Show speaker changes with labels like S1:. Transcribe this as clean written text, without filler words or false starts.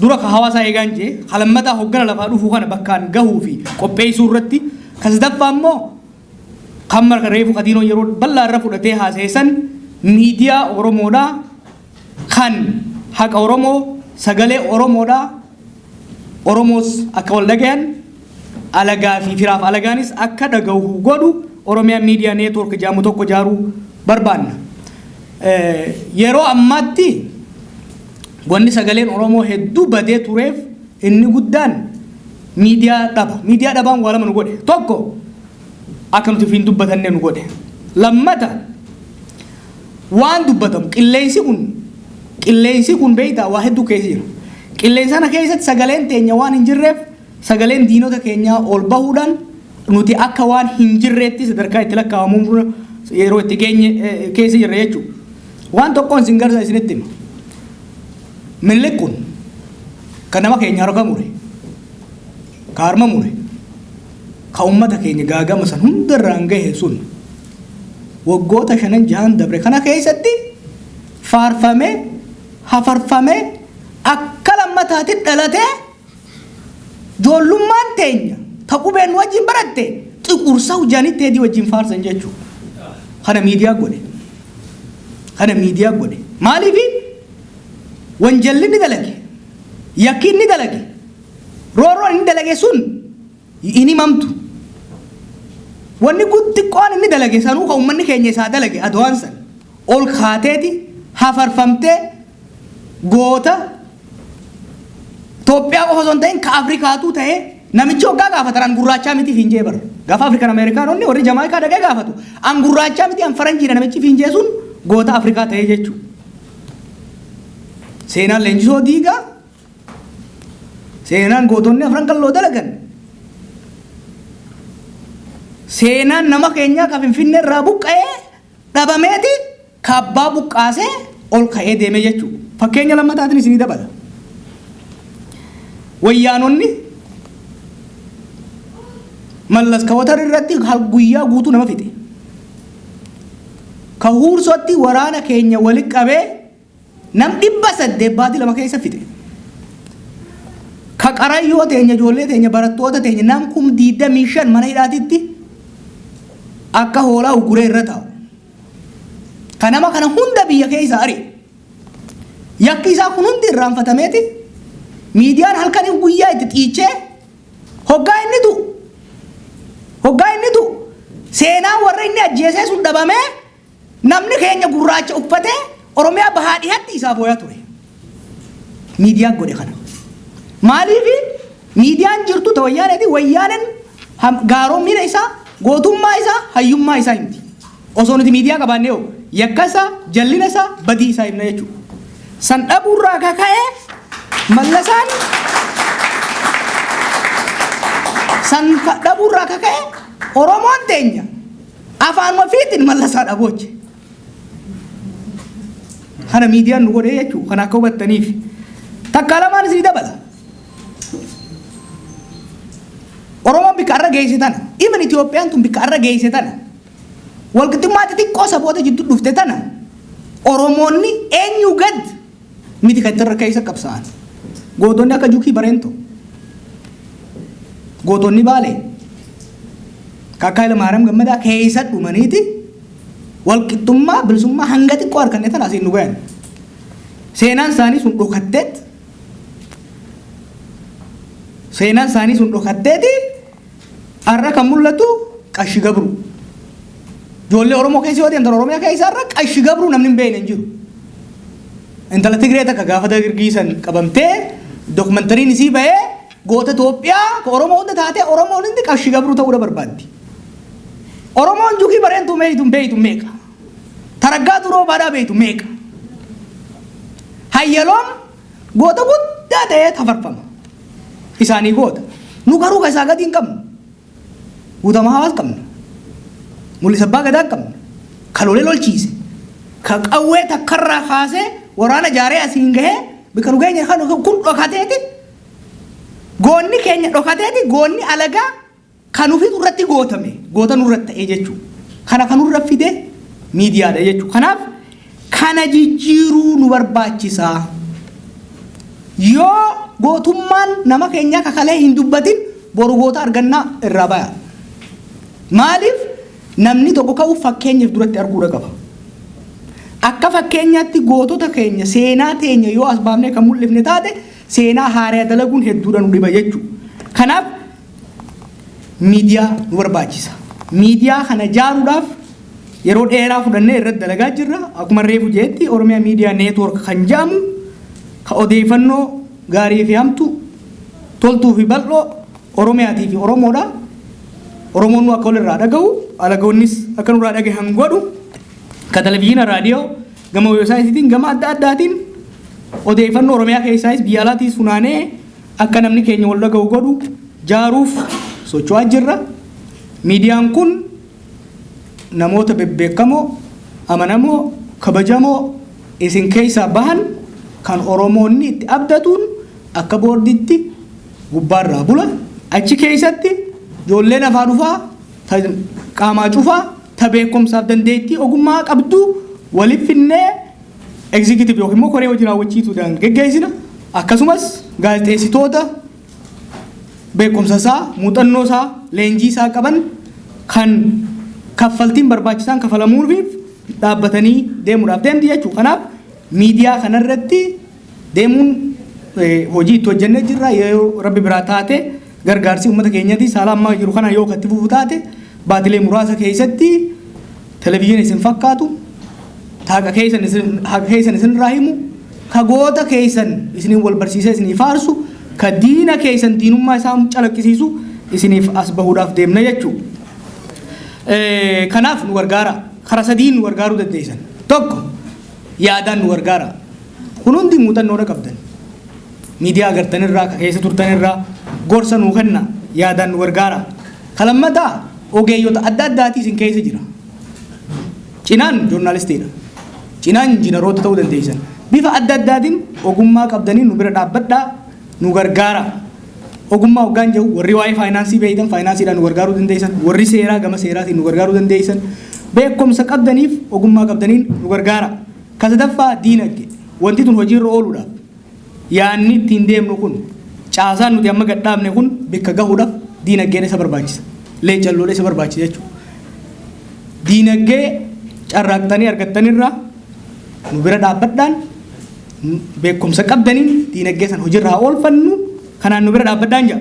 S1: Dura ka hawaasaa eegaan jee, ka lammataa hoggana lafaa dhufuu kana bakkaan gahuu fi qopheessuu irratti, ka sadaffaa immoo kan marka reefu Kadiinoon yeroo bal'aa irra fudhatee haasa'e san miidiyaa Oromoodhaa kan haqa Oromoo, sagalee Oromoodhaa, Oromoos akka wal dhagayan, alagaa fi firaaf alagaanis akka dhagahu godhu Oromiyaa Miidiyaa Neetwoork jedhamu tokko ijaaruu barbaanna. Yeroo ammaatti wanni sagaleen Oromoo hedduu badee tureef inni guddaan miidiyaa dhaba. Miidiyaa dhabaan waa lama nu godhe. Tokko, akka nuti ofiin dubbatanne nu godhe. Lammata, waan dubbatamu qilleensi kun beektaa waa hedduu keessa jira. Qilleensa kana keessatti sagaleen teenya waan hin jirreef, sagaleen diinota keenyaa ol bahuudhaan nuti akka waan hin jirreetti sadarkaa itti lakkaa'amu yeroo itti geenye keessa jirra jechuudha. Waan tokkoon isin garsa isinitti hima. Minilik kun kan nama keenya harka mure, ka harma mure, ka uummata keenya gaagama san hundarraan gahe sun waggoota shanan jahan dabre kana keessatti faarfamee, hafarfamee, akka lammataatti dhalatee, ijoollummaan teenya ta qubeen nu wajjin baratte xiqursa hojjaanii teedii wajjin faarsan jechuudha. Kana miidiyaa godhe. Kana miidiyaa godhe. Maaliifi wanjalli inni dalage, yakki inni dalage, roorroon inni dalage sun hin himamtu. Wanni xiqqoon inni dalage sanuu kan uummanni keenya isaa dalage Adwaan san ol kaateeti hafarfamtee goota Itoophiyaa qofa osoo hin ta'in ka Afrikaatu ta'ee, namichi hoggaa gaafatan an gurraachaa miti fiinjee bara. Gaafa Afrikan Ameerikaanonni warri Jamaayikaa dhaqee gaafatu an gurraachaa miti, an faranjiidha, namichi fiinjee sun goota Afrikaa ta'ee jechuudha. Seenaan Leenjisoo Diigaa, seenaan gootonni Afran Qalloo dalagan, seenaan nama keenyaa ka Finfinnee irraa buqqa'ee dhabameeti kaabbaa buqqaasee ol ka'ee deeme jechuudha. Fakkeenya lammataatiin isinii dabala. Wayyaanonni Mallas Kawatar irratti guyyaa guutuu nama fixe. Ka Huursootti waraana keenya walitti qabee nam 800 baatii 2 keessa fixe. Ka Qarayyoo teenya, ijoollee teenya, barattoota teenya nam 25,000 mana hidhaatitti akka hoolaa ugguree irra taa'u. Ka nama kana hunda biyya keessa ari'e. Yakki isaa kun hundi irraanfatameeti miidiyaan halkanii guyyaa itti xiichee hoggaa inni du'u seenaan warra inni ajjeesee sun dhabamee, namni keenya gurraacha uffatee Oromiyaa bahaa dhihatti isaa booyaa ture. Miidiyaan godhe kana. Maaliif? Miidiyaan jirtu ta Wayyaaneeti. Wayyaaneen gaaromina isaa, gootummaa isaa, hayyummaa isaa himti. Osoo nuti miidiyaa qabaannee hoo yakka isaa, jallina isaa, badii isaa himna jechuudha. San dhabuurraa kaka'ee Mallasaan san dhabuurraa kaka'e Oromoon teenya afaan ofiitiin Mallasaa dhabooche. Kana miidiyaan nu godhee jechuudha. Kana akka hubattaniif. Takkaa lamaan isinii dabala. Oromoon bikka arra geesse tana, even Itoophiyaan tun bikka arra geesse tana, walqixxummaa xixiqqoo saboota jidduu dhufte tana, Oromoonni eenyu gad miti kan irra keessa qabsaa'an. Gootonni akka Jukii Bareento, gootonni Baalee, kakkaa Hayilamaariyaam Gammadaa keessa dhumaniiti walqixxummaa bilisummaa hanga xiqqoo harkanne tana asiin nu gayan. Seenaan isaanii sun dhokatteet seenaan isaanii sun dhokatteeti har'a kan mul'atu Qashi Gabru. Ijoollee Oromoo keessa yoo deemtan, Oromiyaa keessa har'a Qashi Gabruu namni hin beekne hin jiru. Intala Tigree takka gaafa dargii san qabamtee dokumentariin isii bahee goota Itoophiyaa ka Oromoo hunda taatee, Oromoon hundi Qashi Gabruu ta'uudha barbaaddi. Oromoon Jukii Bareentuu beeytu beeytu meeqa? Taraggaa Duroo Baadhaa beeytu meeqa? Hayyaloon goota guddaa ta'ee tafarfama. Isaanii goota. Nu garuu ka isaa gadi hin qabnu. Guutamaa Hawaas qabna. Mul'isa Abbaa Gadaa qabna. Ka lolee lolchiise. Ka qawwee takkarraa kaasee waraana jaaree asiin gahee bika nu geenye kan kun dhokateeti. Goonni keenya dhokateeti, goonni alagaa kan ofiitu irratti gootame goota nurratti ta'ee jechuudha. Kana kan nurra fide miidiyaadha jechuudha. Kanaaf kana jijjiiruu nu barbaachisaa. Yoo Gootummaan nama keenyaa kakalee hin dubbatin boru goota argannaa irraa baya. Maaliif? Namni tokko ka'u fakkeenyaaf duratti arguudha qaba. Akka fakkeenyaatti gootota keenya, seenaa teenya yoo as baafnee kan mul'ifne taate, seenaa haaraa dalaguun hedduudha nu dhiba jechuudha. Kanaaf miidiyaa nu barbaachisa. Miidiyaa kana ijaaruudhaaf yeroo dheeraa fudhannee irratti dalagaa jirra. Akkuma reefu jeetti, Oromiyaa Miidiyaa Network kan jedhamu, ka odeeffannoo gaarii fi hamtu, toltuu fi bal'oo Oromiyaatii fi Oromoodha. Oromoon nu akka walirraa dhagahu, alagoonnis akka nurraa dhagahan godhu, ka televizyiina, raadiyoo, gama weebsaayitiin, gama adda addaatiin odeeffannoo Oromiyaa keessaayis biyya alaatiis funaanee akka namni keenya wal dhagahu godhu jaaruuf socho'aa jirra. Miidiyaan kun namoota bebbeekamoo, amanamoo, kabajamoo isin keessaa bahan kan Oromoonni itti abdatuun akka boordiitti gubbaarraa bula. Achi keessatti ijoolleen afaa dhufaa, ta qaamaa cufaa, ta beekumsaaf dandeettii ogummaa qabdu waliif finnee executive yookiin immoo koree hojii raawwachiisuudhaan geggeessina. Akkasumas gaazexeessitoota beekumsa isaa, muuxannoo isaa, leenjii isaa qaban kan kaffaltiin barbaachisaan kafalamuufiif dhaabbatanii deemuudhaaf deemti jechuudha. Kanaaf miidiyaa kanarratti deemuun hojii itti hojjennee jirra. Yoo Rabbi biraa taate, gargaarsi uummata keenyaatii saala ammaa jiru kana yoo katti fufu taate, baatilee muraasa keessatti televizyiina isin fakkaatu, haqa keessan isin irraa himu, ka goota keessan isiniin wal barsiisee isinii faarsu, ka diina keessan diinummaa isaa calaqqisiisu isiniif as bahuudhaaf deemna jechuudha. Kanaaf nu gargaara. Karaa sadiin nu gargaaruu dandeessan. Tokko, yaadaan nu gargaara. Kun hundi muuxannoodha qabdan. Miidiyaa agartanirraa, ka keessa turtanirraa gorsa nuu kenna, yaadaan nu gargaara. Ka lammataa, ogeeyyota adda addaatii isin keessa jira. Cinaan joornaalistiidha. Cinaan injiinaroota ta'uu dandeessan. Bifa adda addaatiin ogummaa qabdanii nu bira dhaabbadhaa, nu gargaara. Ogummaa hoggaan jiru, warri waa'ee faayinaansii beektan faayinaansiidhaan nu gargaaruu dandeessan, warri seeraa gama seeraatiin nu gargaaruu dandeessan, beekumsa qabdaniif ogummaa qabdaniin nu gargaara. Ka sadaffaa, diinagdee. Wanti tun hojiirra ooluudhaaf, yaanni ittiin deemnu kun, caasaan nuti amma gadhaabne kun bakka gahuudhaaf diinagdeen isa barbaachisa. Leecalloodha isa barbaachisa jechuudha. Diinagdee carraaqxanii argattanirraa nu bira dhaabbadhaan, beekumsa qabdaniin diinagdee san hojiirra haa oolfannu, kanaan nu bira dhaabbadhaan jira.